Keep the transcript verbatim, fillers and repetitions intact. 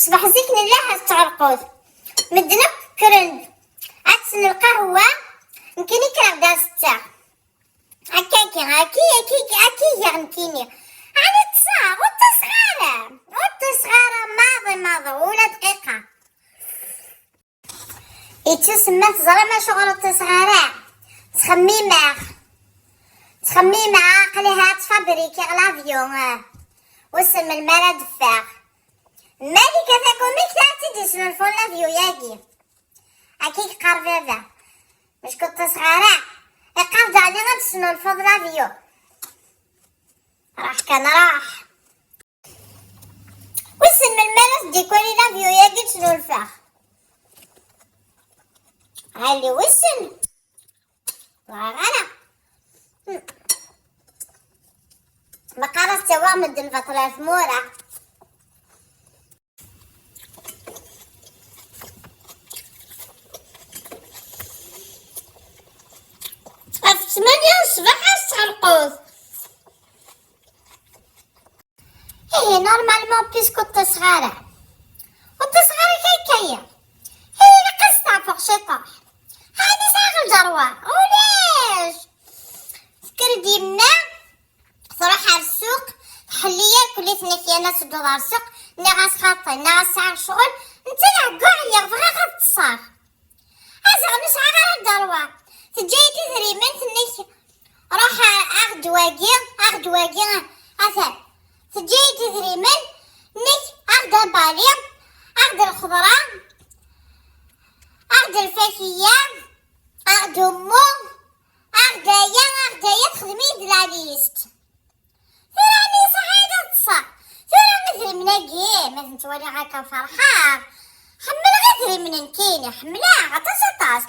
Ṣbeḥ zik nella ɣer tɣerqut. Medden akk kkren-d ad tessen lqahwa. Nekkini kkreɣ-d ar ssetta. Akka, akka, akka, akka, akka giɣ nekkini. Ɛni ṭṭseɣ? Ur ṭṭseɣ ara. Ur ṭṭseɣ ara maḍi, maḍi, ula dqiqa. Yettusemma teẓram acuɣer ur ṭṭseɣ ara? Ttxemmimeɣ. Ttxemmimeɣ aql-i ha ttfabrikiɣ l'avion. Wissen melmi ara d-ffeɣ. Malika takumikt ara tt-id-yesnulfun l'avion-yagi. Akka i yeqqar baba. Mac ur ṭṭseɣ ara. Iqqar-d ɛni ad tesnulfuḍ l'avion. Raḥ kan raḥ. Wissen melmi ara s-d-ikwali l'avion-yagi ttnulfaɣ. Ɛli wissen. Ẓriɣ ara. Baqara tettawiɣ medden baṭel ar tmura. Ɣef ttmanya n ṣṣbeḥ ad tɣelqeḍ. Ihi normalement puisque ur ṭṭiseɣ ara, ur ṭṭiseɣ ara akka akka-ya. Ihi ilaq ad steɛfuɣ ciṭuḥ. Ɛni sɛiɣ lǧerwa? Ulac. Tekker-d yemma, tṛuḥ ar ssuq, tḥelli-yi irkelli, tenna-k yerna tedduḍ ar ssuq. Nniɣ-as xaṭi, nniɣ-as sɛiɣ ccɣel, netta leɛggu ɛyiɣ, bɣiɣ ad ṭṭseɣ. Azeɣ ur sɛiɣ ara lǧerwa. Teǧǧa-yi-d idrimen, tenna-k ruḥ aɣ-d wagi, aɣ-d wagi, atan. Teǧǧa-yi-d idrimen, tenna-k aɣ-d abali, aɣ-d lxeḍra, aɣ-d lfakiya, aɣ-d ummu, aɣ-d aya, aɣ-d aya, texdem-iyi-d la liste. Tura ɛni ṣaḥit ad ṭṭseɣ? Tura idrimen-agi, ma ten-ttwaliɣ akka ferḥeɣ. Ḥemmleɣ idrimen nekkini, ḥemmleɣ aṭas, aṭas.